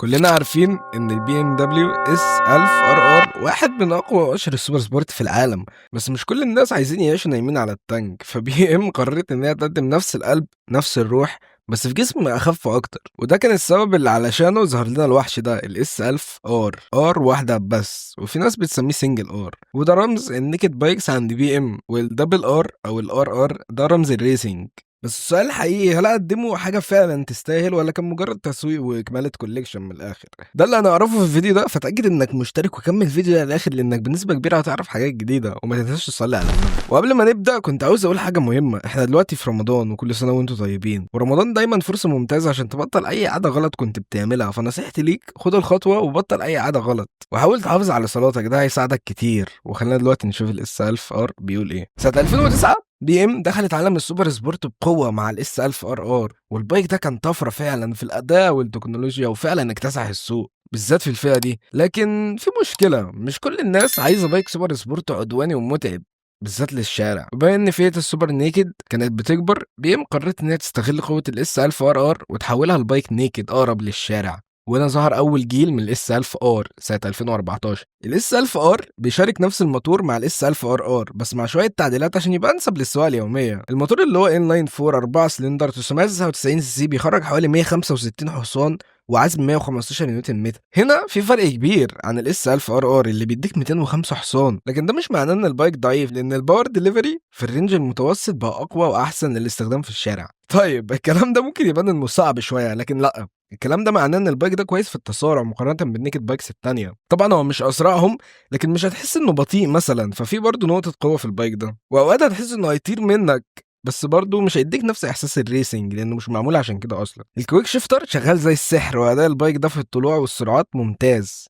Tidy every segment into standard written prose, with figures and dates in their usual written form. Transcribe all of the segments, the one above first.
كلنا عارفين ان البي ام دبليو اس 1000 ار ار واحد من اقوى واشهر ال super sport في العالم، بس مش كل الناس عايزين يعيشوا نايمين على التانك. فبي ام قررت ان هي تقدم نفس القلب، نفس الروح، بس في جسم اخف اكتر، وده كان السبب اللي علشانه ظهر لنا الوحش ده، ال S 1000 R، R واحدة بس، وفي ناس بتسميه single R، وده رمز ال naked bikes عند بي ام، وال double R او ال RR ده رمز ال racing. بس السؤال الحقيقي، هل قدموا حاجة فعلا تستاهل ولا كان مجرد تسويق وإكمالة collection من الآخر؟ ده اللي هنعرفه في الفيديو ده، فتأكد إنك مشترك وكمل الفيديو ده للآخر، لأنك بنسبة كبيرة هتعرف حاجات جديدة، وما تنساش تصلي على النبي. وقبل ما نبدأ كنت عاوز أقول حاجة مهمة، إحنا دلوقتي في رمضان، وكل سنة وأنتم طيبين، ورمضان دايما فرصة ممتازة عشان تبطل أي عادة غلط كنت بتعملها. فنصيحتي ليك، خد الخطوة وبطل أي عادة غلط، وحاول تحافظ على صلاتك، ده هيساعدك كتير. وخلينا دلوقتي نشوف ال S 1000 R بيقول ايه. سنة 2009 بي ام دخلت عالم ال super sport بقوة مع ال S 1000 RR، وال bike ده كان طفرة فعلا في الاداء والتكنولوجيا، وفعلا اكتسح السوق بالذات في الفئة دي. لكن في مشكله، مش كل الناس عايزه bike super sport عدواني ومتعب بالذات للشارع. وبما ان فئة ال super naked كانت بتكبر، بي ام قررت ان هي تستغل قوة ال S 1000 RR وتحولها ل bike naked اقرب للشارع، وهنا ظهر اول جيل من ال S 1000 R سنة 2014. ال S 1000 R بيشارك نفس الموتور مع ال S 1000 RR، بس مع شوية تعديلات عشان يبقى انسب للسواقه اليوميه. الموتور اللي هو inline 4، 4 سلندر، 999 سي سي، بيخرج حوالي 165 حصان وعزم 115 نيوتن متر. هنا في فرق كبير عن ال S 1000 RR اللي بيديك 205 حصان، لكن ده مش معناه ان ال bike ضعيف، لان ال power delivery في ال range المتوسط بقى اقوى واحسن للاستخدام في الشارع. طيب الكلام ده ممكن يبان انه صعب شويه، لكن لا، الكلام ده معناه ان ال bike ده كويس في التسارع مقارنة بال naked bikes التانية. طبعا هو مش اسرعهم، لكن مش هتحس انه بطيء مثلا، ففي برضه نقطة قوة في ال bike ده. واوقات هتحس انه هيطير منك، بس برضه مش هيديك نفس احساس ال racing لانه مش معمول عشان كده اصلا. ال quick shifter شغال زي السحر، واداء ال bike ده في الطلوع والسرعات ممتاز.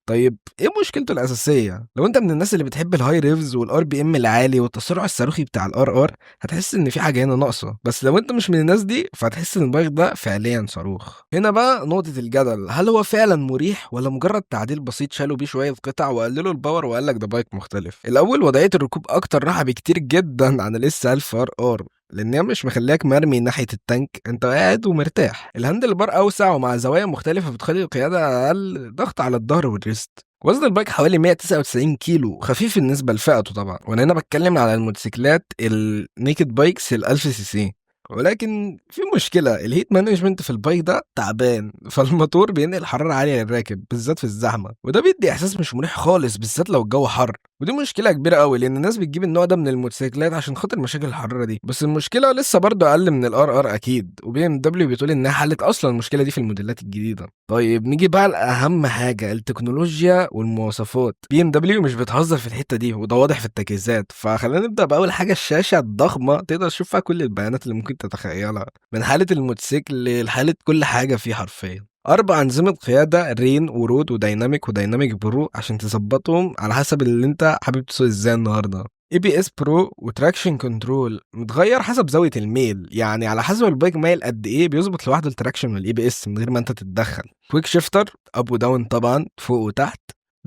طيب ايه مشكلته الاساسيه؟ لو انت من الناس اللي بتحب ال high revs وال RPM العالي والتسارع الصاروخي بتاع ال RR، هتحس ان في حاجة هنا ناقصه. بس لو انت مش من الناس دي، فهتحس ان ال bike ده فعليا صاروخ. هنا بقى نقطة الجدل، هل هو فعلا مريح ولا مجرد تعديل بسيط شالوا بيه شوية قطع وقللوا ال power وقال لك ده bike مختلف؟ الاول، وضعية الركوب اكتر راحة بكتير جدا عن ال S 1000 RR، لان هي مش مخلياك مرمي ناحية التانك، انت قاعد ومرتاح. ال handle bar اوسع ومع زوايا مختلفة بتخلي القيادة اقل ضغط على الظهر وال wrist. وزن ال bike حوالي 199 كيلو، خفيف بالنسبة لفئته طبعا، وانا هنا بتكلم على الموتوسيكلات ال naked bikes ال 1000 سي سي. ولكن في مشكلة، ال heat management في ال bike ده تعبان، فالموتور بينقل حرارة عالية للراكب بالذات في الزحمة، وده بيدي احساس مش مريح خالص بالذات لو الجو حر. ودي مشكلة كبيرة قوي، لان الناس بتجيب النوع ده من الموتوسيكلات عشان خاطر مشاكل الحرارة دي. بس المشكلة لسه برضه اقل من ال RR اكيد، وبي ام دبليو بتقول انها حلت اصلا المشكلة دي في الموديلات الجديدة. طيب نيجي بقى لاهم حاجة، التكنولوجيا والمواصفات. بي ام دبليو مش بتهزر في الحتة دي، وده واضح في التجهيزات. فخلينا نبدا باول حاجة، الشاشة الضخمة، تقدر تشوف فيها كل البيانات اللي ممكن تتخيلها، من حالة الموتوسيكل لحالة كل حاجة فيه حرفيا. أربع أنظمة قيادة، rain و road و dynamic و dynamic pro، عشان تظبطهم على حسب اللي انت حابب تسوق ازاي النهارده. ABS Pro و traction control متغير حسب زاوية الميل، يعني على حسب ال bike مايل قد ايه بيظبط لوحده ال traction وال ABS من غير ما انت تتدخل. quick shifter up و down طبعا، فوق وتحت.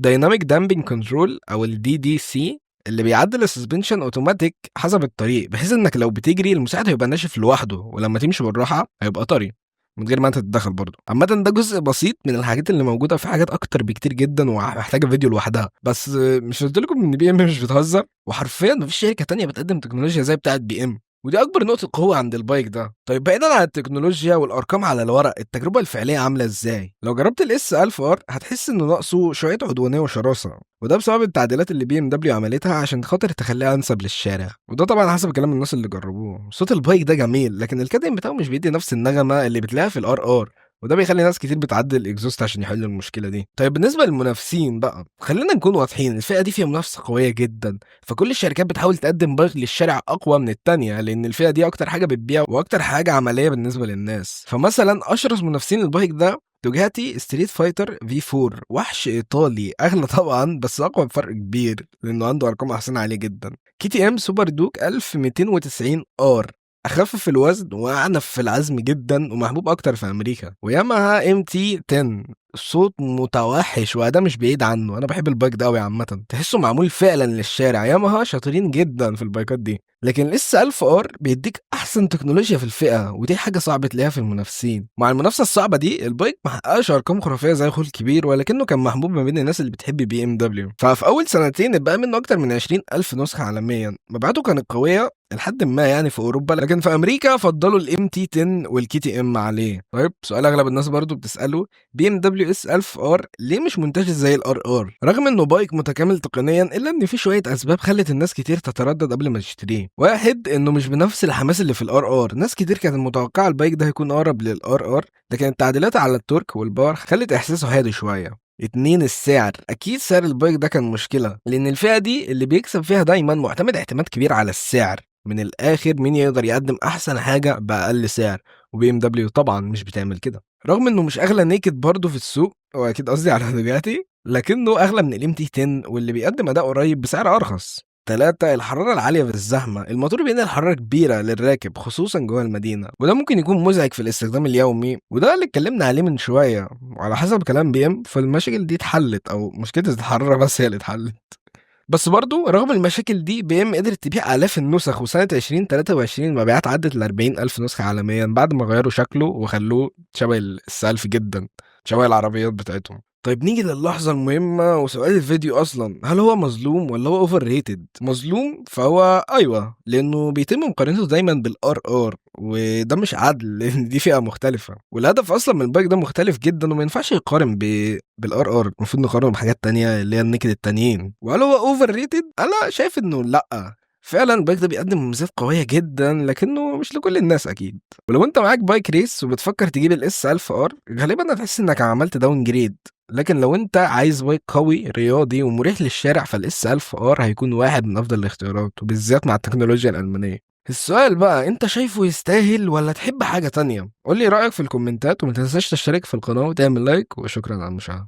dynamic damping control او ال DDC اللي بيعدل ال suspension اوتوماتيك حسب الطريق، بحيث انك لو بتجري المساعد هيبقى ناشف لوحده، ولما تمشي بالراحة هيبقى طري من غير ما انت تتدخل برضه. عامة ده جزء بسيط من الحاجات اللي موجودة، في حاجات اكتر بكتير جدا ومحتاجة فيديو لوحدها. بس مش قلت لكم ان بي ام مش بتهزر؟ وحرفيا مفيش شركة تانية بتقدم تكنولوجيا زي بتاعة بي ام، ودي اكبر نقطة قوة عند ال bike ده. طيب بعيدا عن التكنولوجيا والارقام على الورق، التجربة الفعلية عاملة ازاي؟ لو جربت ال S 1000 R هتحس انه ناقصه شوية عدوانية وشراسة، وده بسبب التعديلات اللي بي ام دبليو عملتها عشان خاطر تخليها انسب للشارع، وده طبعا حسب كلام الناس اللي جربوه. صوت ال bike ده جميل، لكن الكاتم بتاعه مش بيدي نفس النغمة اللي بتلاقيها في ال RR، وده بيخلي ناس كتير بتعدل ال exhaust عشان يحلوا المشكلة دي. طيب بالنسبة للمنافسين بقى، خلينا نكون واضحين، الفئة دي فيها منافسه قوية جدا، فكل الشركات بتحاول تقدم bike للشارع اقوى من التانية، لان الفئة دي اكتر حاجة بتبيع واكتر حاجة عملية بالنسبة للناس. فمثلا اشرس منافسين ال bike ده دوجاتي Streetfighter V4، وحش ايطالي، اغلى طبعا بس اقوى بفرق كبير لانه عنده ارقام احسن عالية جدا. KTM Super Duke 1290 R، اخف في الوزن واعنف في العزم جدا ومحبوب اكتر في امريكا. وياماها MT 10، صوت متوحش وده مش بعيد عنه. انا بحب ال bike ده قوي عامه، تحسه معمول فعلا للشارع، ياماها شاطرين جدا في البايكات دي. لكن ال S 1000 R بيديك احسن تكنولوجيا في الفئه، ودي حاجة صعب تلاقيها في المنافسين. مع المنافسة الصعبة دي، ال bike ما حققش ارقام خرافية زي اخوه الكبير، ولكنه كان محبوب ما بين الناس اللي بتحب BMW. ففي اول سنتين اتباع منه اكتر من 20 الف نسخه عالميا. مبيعاته كانت قوية لحد ما يعني في اوروبا، لكن في امريكا فضلوا ال MT 10 وال KTM عليه. طيب، سؤال اغلب الناس برضو بتساله: BMW S 1000 R ليه مش منتشر زي ال RR؟ رغم انه bike متكامل تقنيا، الا ان في شوية اسباب خلت الناس كتير تتردد قبل ما تشتريه. واحد، انه مش بنفس الحماس اللي في ال RR. ناس كتير كانت متوقعه ال bike ده هيكون اقرب لل RR، لكن التعديلات على ال torque وال power خلت احساسه هادي شويه. اتنين، السعر. اكيد سعر ال bike ده كان مشكله، لان الفئة دي اللي بيكسب فيها دايما معتمد اعتماد كبير على السعر. من الاخر، مين يقدر يقدم احسن حاجة باقل سعر؟ و BMW طبعا مش بتعمل كده. رغم انه مش اغلى naked برضه في السوق، واكيد قصدي على دوجاتي، لكنه اغلى من ال MT 10 واللي بيقدم اداء قريب بسعر ارخص. ثلاثة، الحرارة العالية في الزحمة. الموتور بينقل حرارة كبيرة للراكب، خصوصا جوه المدينة، وده ممكن يكون مزعج في الاستخدام اليومي، وده اللي اتكلمنا عليه من شوية. وعلى حسب كلام BM فالمشاكل دي اتحلت، او مشكلة الحرارة بس هي اللي اتحلت. بس برضو رغم المشاكل دي، BM قدرت تبيع آلاف النسخ، وسنة 2023 مبيعات عدت ال 40 ألف نسخة عالميا بعد ما غيروا شكله وخلوه شبه ال S 1000 جدا، شبه العربيات بتاعتهم. طيب، نيجي للحظة المهمة وسؤال الفيديو أصلا: هل هو مظلوم ولا هو overrated؟ مظلوم فهو أيوه، لأنه بيتم مقارنته دايما بال RR، وده مش عدل لأن دي فئة مختلفة، والهدف أصلا من ال bike ده مختلف جدا، وما ينفعش يقارن بال RR. المفروض نقارنه بحاجات تانية اللي هي ال naked التانيين. وهل هو overrated؟ أنا شايف إنه لأ، فعلا ال bike ده بيقدم مميزات قوية جدا، لكنه مش لكل الناس أكيد. ولو انت معاك bike race وبتفكر تجيب ال S 1000 R، غالبا هتحس انك عملت downgrade. لكن لو انت عايز bike قوي، رياضي، ومريح للشارع، فال S 1000 R هيكون واحد من افضل الاختيارات، وبالذات مع التكنولوجيا الالمانيه. السؤال بقى: انت شايفه يستاهل ولا تحب حاجة تانية؟ قول لي رايك في الكومنتات، وما تنساش تشترك في القناة وتعمل like، وشكرا على المشاهده.